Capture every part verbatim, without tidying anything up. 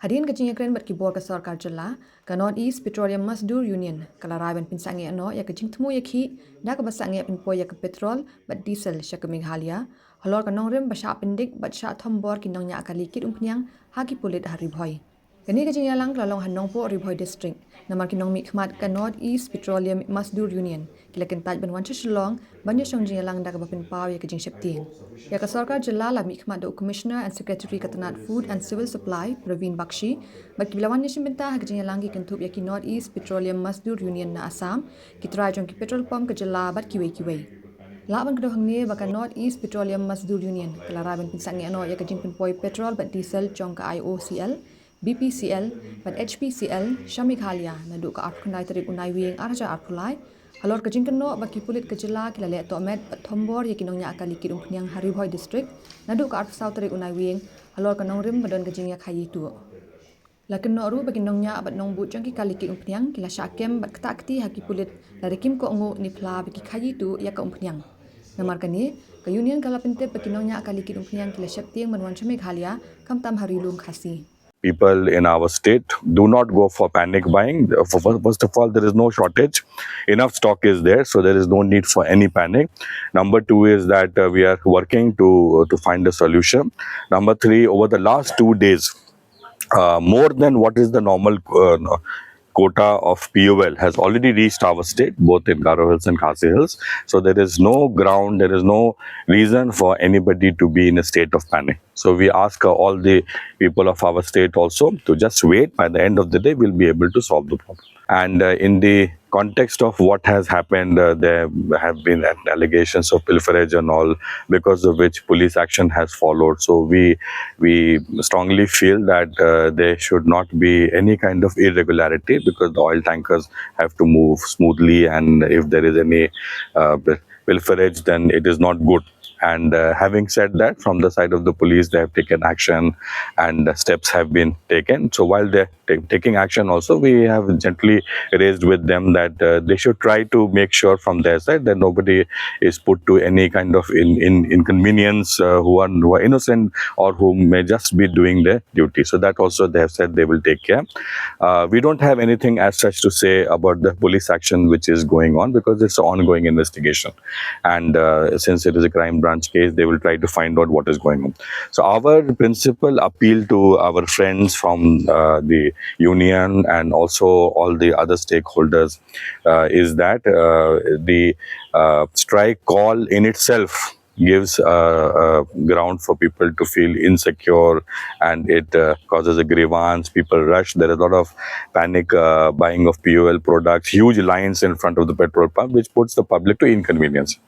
Hadien ka jingïakren bad ki bor ka sorkar jylla, ka North East Petroleum Mazdoor Union ka la rai ban pynsangeh noh ïa ka jingthmu ïakhih da kaba sangeh pynpoi ïa ka petrol bad diesel sha ka Meghalaya halor ka nongrim ba shah pyndik bad shah thombor ki nongñiah kali kit umphniang ha ki pulit ha Ri Bhoi. Kane ka jingïalang ka la long ha Nongpoh, Ri Bhoi District, namar ki nongmihkhmat ka North East Petroleum Mazdoor Union ki la kyntait ban wan sha Shillong ban ïashong jingïalang da kaba pynpaw ïa ka jingsheptieng. Ïa ka sorkar jylla la mihkhmat da u Commissioner and Secretary ka tnat Food and Civil Supply, Praveen Bakshi, bad kiba la wan ïashim bynta ha ka jingïalang ki kynthup ïa ki North East Petroleum Mazdoor Union na Assam, ki trai jong ki petrol pump ka jylla bad kiwei kiwei. Lah ban kdew hangne ba ka North East Petroleum Mazdoor Union ka la rai ban pynsangeh noh ïa ka jingpynpoi petrol bad diesel jong ka I O C L, B P C L bad H P C L sha Meghalaya naduh ka arphew khyndai tarik u Naiwieng arhajar arphew lai, halor ka jingkynnoh ba ki pulit ka jylla ki la leh tohmet bad thombor ïa ki nongñiah kali kit umphniang ha Ri Bhoi District naduh ka arphew saw tarik u Naiwieng halor ka nongrim ba don ka jingïakhaïi tuh. La kynnoh ruh ba ki nongñiah bad nongbud jong ki kali kit umphniang ki la shah kem bad ktah kti ha ki pulit lada kim kohnguh ne phla ba ki khaïi tuh ïa ka umphniang. Namar kane, ka Union ka la pyntip ba ki nongñiah kali kit umphniang ki la sheptieng ban wan sha Meghalaya, khamtam ha Ri Lum Khasi. People in our state, do not go for panic buying. F-, f-, first of all, there is no shortage. Enough stock is there, so there is no need for any panic. Number two is that, uh, we are working to, to find a solution. Number three, over the last two days, uh, more than what is the normal, uh, quota of P O L has already reached our state, both in Garo Hills and Khasi Hills. So there is no ground, there is no reason for anybody to be in a state of panic. So we ask, uh, all the people of our state also to just wait. By the end of the day, we'll be able to solve the problem. And, uh, in the context of what has happened, uh, there have been allegations of pilferage and all, because of which police action has followed. So we we strongly feel that, uh, there should not be any kind of irregularity, because the oil tankers have to move smoothly, and if there is any, uh, pilferage, then it is not good. And, uh, having said that, from the side of the police, they have taken action and, uh, steps have been taken. So while they're ta-, taking action also, we have gently raised with them that, uh, they should try to make sure from their side that nobody is put to any kind of in-, in-, inconvenience, uh, who are, who are innocent or who may just be doing their duty. So that also they have said they will take care. Uh, we don't have anything as such to say about the police action which is going on, because it's an ongoing investigation. And, uh, since it is a crime branch case, they will try to find out what is going on. So our principal appeal to our friends from, uh, the union and also all the other stakeholders, uh, is that, uh, the, uh, strike call in itself gives, uh, uh, ground for people to feel insecure, and it, uh, causes a grievance. People rush. There is a lot of panic, uh, buying of P O L products, huge lines in front of the petrol pump, which puts the public to inconvenience.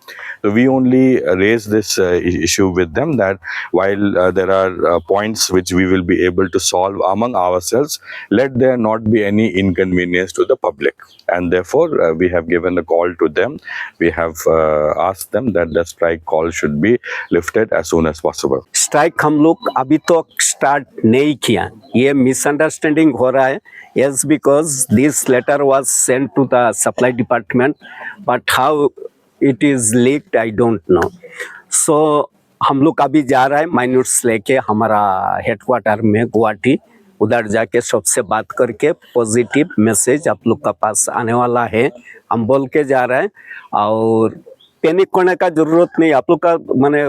So we only raise this, uh, i-, issue with them, that while, uh, there are, uh, points which we will be able to solve among ourselves, let there not be any inconvenience to the public. And therefore, uh, we have given a call to them. We have, uh, asked them that the strike call should be lifted as soon as possible. स्ट्राइक हम लोग अभी तक स्टार्ट नहीं किया। ये मिसअंडरस्टैंडिंग हो रहा है। Yes, because this letter was sent to the supply department, but how it is leaked, I don't know. So हम लोग अभी जा रहा है माइनर्स लेके हमारा हेडक्वार्टर में गुवाहाटी, उधर जाके सबसे बात करके पॉजिटिव मैसेज आप लोग का पास आने वाला है, हम बोल के जा रहे हैं। और पैनिक करने का जरूरत नहीं। आप लोग का, माने,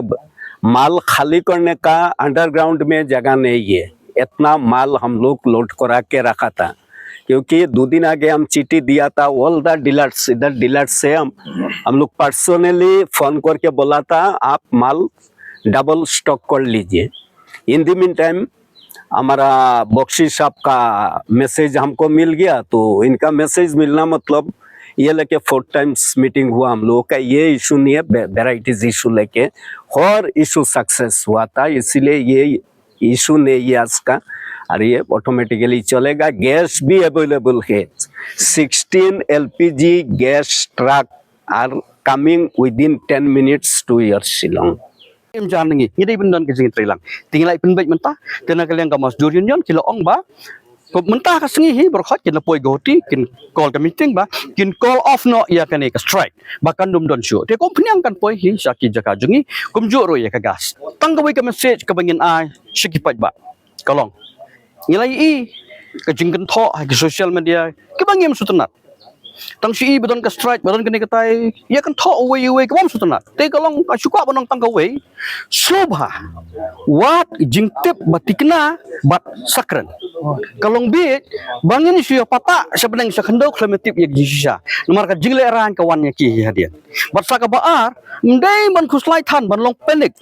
माल खाली करने का अंडरग्राउंड में जगह नहीं है, इतना माल हम लोग लोड करा के रखा था। क्योंकि दो दिन आगे हम चिट्ठी दिया था ऑल द डीलर्स, इधर डीलर्स से हम हम लोग पर्सनली फोन करके बोला था, आप माल डबल स्टॉक कर लीजिए। इन द मीन टाइम हमारा बख्शी साहब का मैसेज हमको मिल गया, तो इनका मैसेज मिलना मतलब ये लेके फोर टाइम्स मीटिंग हुआ हम लोगों का। ये इशू नहीं है, वेराइटीज इशू लेके हर इशू सक्सेस हुआ था, इसीलिए ये इशू नहीं है आज का। और ये ऑटोमेटिकली चलेगा। गैस भी अवेलेबल है। सिक्सटीन एलपीजी गैस ट्रक are coming within ten minutes to your Shillong. Em jan ngi ngi dei bendon ke jing trilang. Tinggal ai penbek mentah. Kena kaliang ka Mazdoor Union ki la ong ba, ko mentah ka sngi hi berkhot kin la poi Guwahati, kin call ka meeting ba kin call off noh ïa kane ka strike, ba kan dum don shuh. Te kum pynïang kan poi hi sha ki jaka jong ngi, kumjuh ruh ïa ka gas. Tang kawei ka message kaba ngin ai sha ki paidbah ka long, Ngi la ïohi ka jingkynthoh ha ki social media kiba ngim sngewtynnat. Tang shu ïohi ba don ka strike, ba don kane katai, ïa kynthoh uwei uwei kaba ym sngewtynnat. Te ka long, ka shu kwah ban ong tang kawei. Sngewbha wat jingtip ba thikna bad sakren. Ka long bieit ba ngin shu ïa patak sha bneng sha khyndew khlem tip ïa ka jingshisha. Namar ka jinglehrain ka wan ïa ki hadien. Bad sa kaba ar, ym dei ban khuslai than ban long panic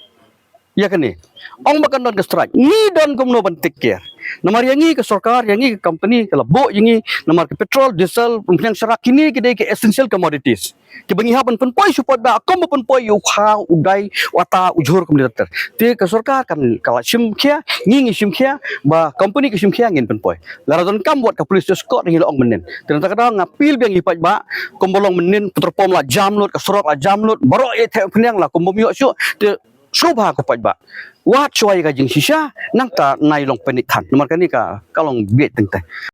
ïa kane. Ong ba kan don ka strike, ngi don kumno ban take care? Namar ïa ngi ka sorkar, ïa ngi ka company ka la buh ïa ngi, namar ka petrol, diesel, umphniang, sharak, kine ki dei ki essential commodities kiba ngi hap ban pynpoi sha u paidbah, kumba pynpoi ïa u kha, u dai, u ata, u jhur, kumne ter ter. Te ka sorkar kan, ka la shim khia, ngi ngi shim khia, ba company ka shim khia, ngin pynpoi. Lada donkam wat ka police escort ngi la ong mynnin. Te nangta ka daw nga appeal biang ïa u paidbah, kumba long mynnin, petrol pump la jam lut, ka surok la jam lut, baroh ïa theh umphniang la kum bym ïoh shuh. Te sngewbha ko paidbah, wat shuwa ïa ka jingshisha, nangta nai long panic than. Namar kane ka, ka long bieit teng teng.